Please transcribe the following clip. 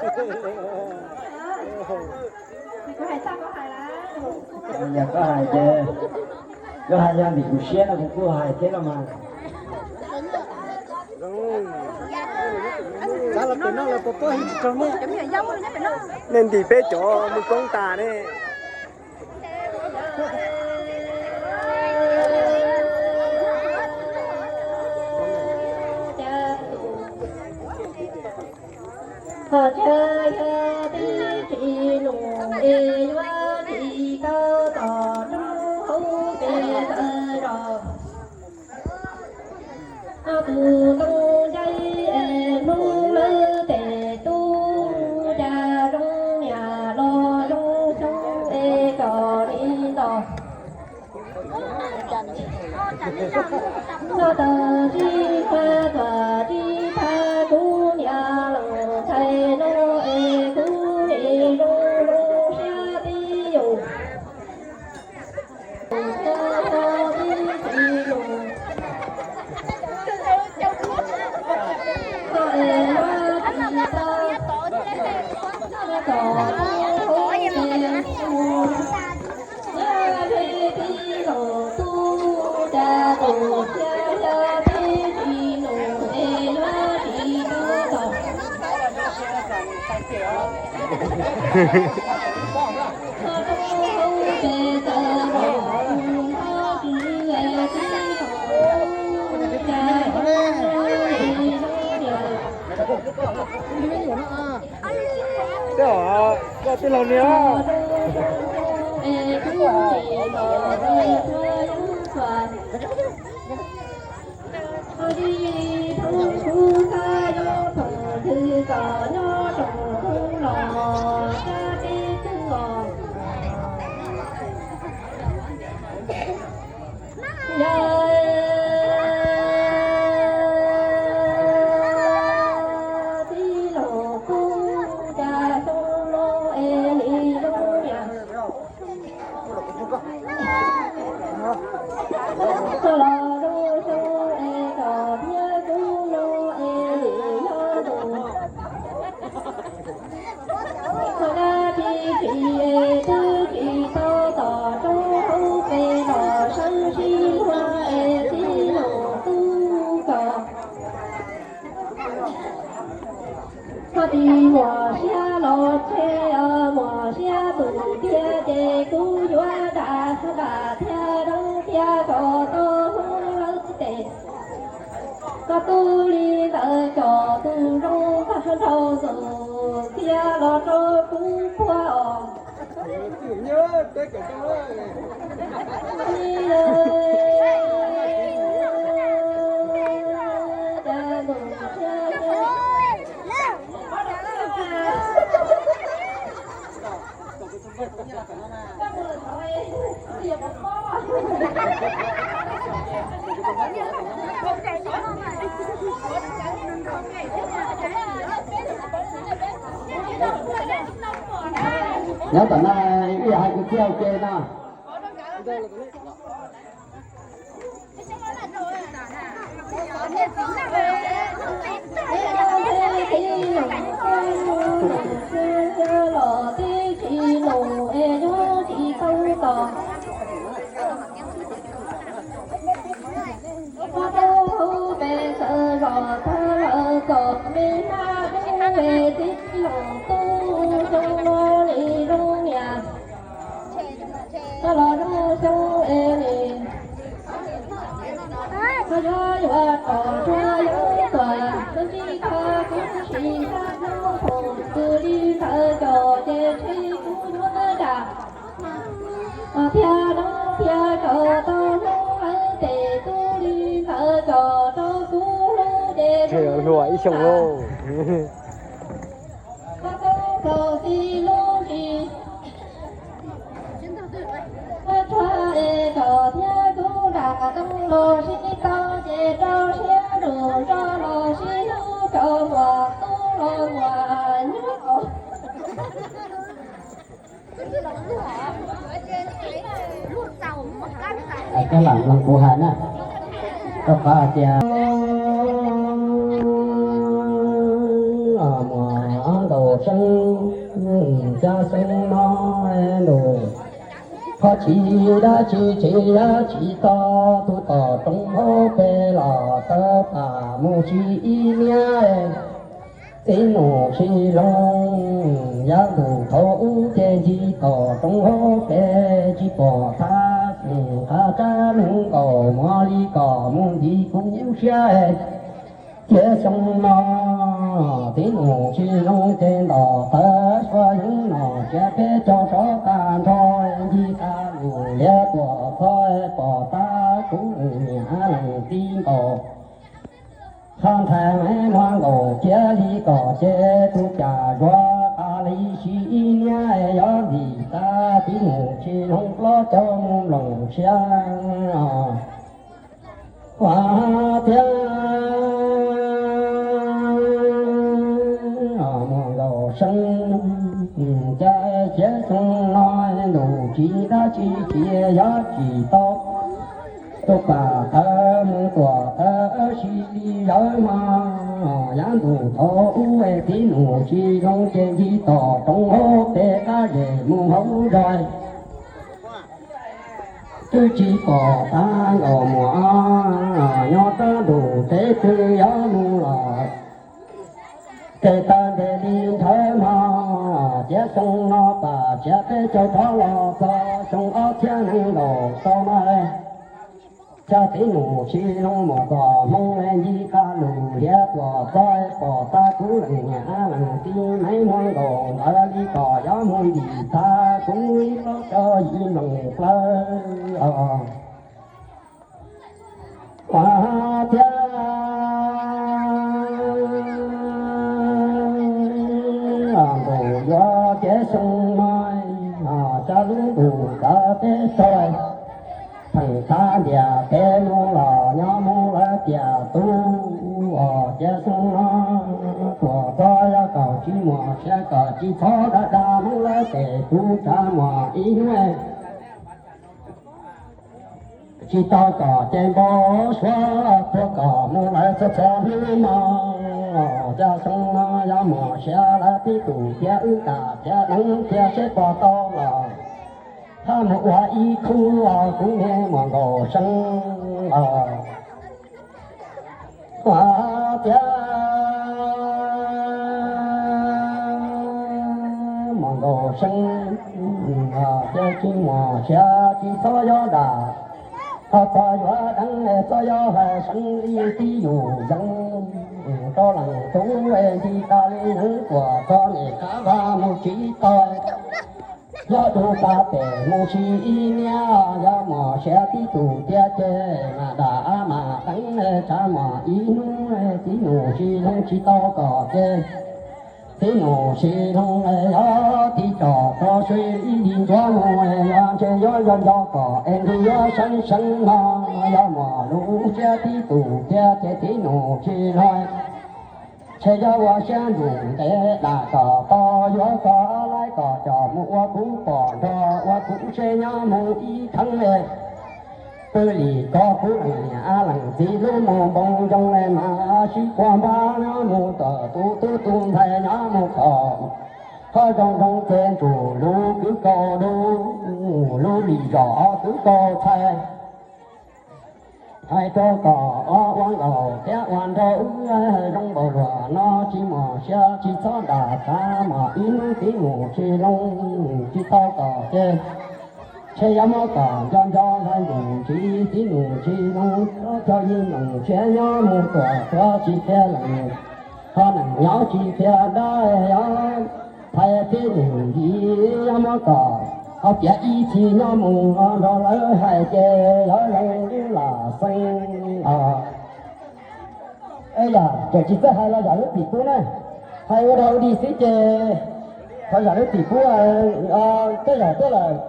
Yog koj hais ces, koj hais yog ntawm kuv siab no kuv kuj hais thiab no mas. Nej ntim peb cov mus poob tas ne. Qhov chaw yog tib tsis num es yuav tsis tau tom roob hauv pes tawm zos. Tus ntoo ncaib es Hmoob lawv tes tub, cas zoo niam los zoo xyoo es kom li ntos. Noj tawm tsis txhawj tuam tsis txhawj kuv niam los ntxhais no es kuv nim zoo zoo siab tib yus. Tej laus niam. Koj los zoo xyoo es kom thiab kub no es nim nyob tus. Koj dab tsis tsis es twb tsis tau tom roob hauv pes los sawv sib luag es tib los tub kom. Koj tis muam siab los tseg, muam siab tus tiag ces kuv yuav dam dam thiab roob thiab kom tau Hmoob lawv tes. Koj tub li ntawd kom tus zoo tag nrho tus thiab los rau kuv puag os. Nyob tom no ib yam hais kwv txhiaj ua ke no. Los tib tsis los es nyob tsis tau tos. Muab tub hauv pes txawv zos tag lawm kom me hmab dub es tib los tub xyoo no li zoo niam. Koj los zoo xyoo es nim. Koj yuav yuav kom tsuag yuav tuam, koj tsis tau kuv sim sab hnub thaum twg li ntawd cov ces tsis kuv yuav dam. Thiab no thiab kom tau hnub lawv tes tub li ntawd kom tau kuv hlub ces hluas ib xyoos lauj. Koj tub txaus txij lub ntsig. Koj tsuag es kom thiab kuv dam, tau los sib tau ces rau siab nrug, nrog los sib hlub, cov muam tub los muam nyuj. Koj lam mloog kuv hais na, koj paub hais tias muam nkaus sab Xyoo no ntuj, qhov tsis dab tsi tsis yog tsis tau, tus tom roob hauv pes los tawv tas mus tsis ib niab. Txiv nus tsis zoo, yav ntuj thaum ub ces ncig tom roob hauv pes tsis pom thab, qab rab hneev nkaus muag li kom mus nti kuv siab. Ces xyoo no txiv nus tsis zoo ces ntom tawv sua yeeb no, tsiab peb caug rov tag nrho, ncig tag lus liab tuam txog pom tag kuv niam leej txiv nkaus. Qhov ntxhais me muag nkaus cia li kom ces tus cas zuag qas li si ib niab, yog ntim tag txiv nus tsis zoo plaub caug mus nploos siab. Ua thiab muam nkaus seeb, cas cia xyoo no ntuj tsis dab tsi tsis yog tsis tau, tus pas tawv mus tuam tawv si li zawv mas, yav ntuj thaum ub txiv nus tsis zoo ces ncig tom roob hauv pes qab zem mus hauv zos. Twb tsis pom tag nkaus muam, nyob rab ntuj teb twg yog mus los, ces taw ntes li nthawv mog. Cia xyoo no tas tsiab peb caug rov los txog xyoo ob txhiab nees nkaum rau mas, cas txiv nus tsis zoo muam kom hmoo ncig qas lus liab tuam txog pom tag kuv leej niam leej txiv me muag nkaus ntawd li kom yog mus ntim tag kuv ib plaub caug yim nploos plawv os. Ua thiab ntuj yuav ces xyoo no, cas lub ntuj kav peb tog, pheej tag ntiam peb mus los nyob mus lawv tias tub os, ces xyoo no tuam txog yog kom tsis muaj siab kom tsis txhob dag dag mus lawv tes tub tsa muaj ib hnub tsis tau kom ces npau suav tuag kom mus lawv txhua txhua hnub no, cas xyoo no yog muaj siab lawv tib tus thiab wb kam thiab deev thiab seb puas tau los, hab mus ua ib khub os kuv me muam nkaus seeb os. Ua thiab muam nkaus seeb, cia tsis muaj siab tsis txhob yuav dam, ho txhob yuav deev txhob yuav hais seeb li tib yus yees rau leej tub ncig tas li yees tuam txog niam qab vaj mus tsis tau. Yog tus tas pem mus tsis ib niab, yog muaj siab tib tus tiag ces mas dam mas deev tsam muaj ib hnub txiv nus tsis zoo tsis tau kom ces txiv nus tsis zoo yog tig tsom tau sui ib ntsuav mus yog ntshe yuav nco nco kom es ntshe yuav seeb seeb no, yog muaj lub siab tib tus tiag ces txiv nus tsis zoo. Ntshe yog ua siab ntuj ntev dam kom tau yuav kom laib kom coj mus ua kuv pom nrog ua kuv seb nyob mus ib theem le. Pw li koj kuv leej niam leej txiv lub mus npoo ncoo le mas sib quaj npab nyob mus tom tus tub tus ntxhais nyob mus tom qhov zoo zoo ces ntsum lub kwv kaus lub, lub li zos kwv kaus txhais. Hais rau kom ob ua nkaus thiab ua nrog wb zoo npaum luag no tsis muaj siab tsis txhob dam tsam muaj ib hnub txiv nus tsis zoo tsis tau kom ces ntshe yuav muab kom nco nco hais ntuj tsis txiv nus tsis zoo txhob cog yim nus ntshe nyob mus tuam tuav tsis tiag leej, ho neeg nyob tsis tiag dab yog phais txiv nus yim yuav muab kom ho piav ib txhis nyob mus nrog lawv hais ces lawv zoo lam xeeb os. Es yam tseem tsis txawj hais los zam lub txim pub na, hais ua dog ua dig xwb ces thov zam lub txim pub. Tej zaum tuaj lawm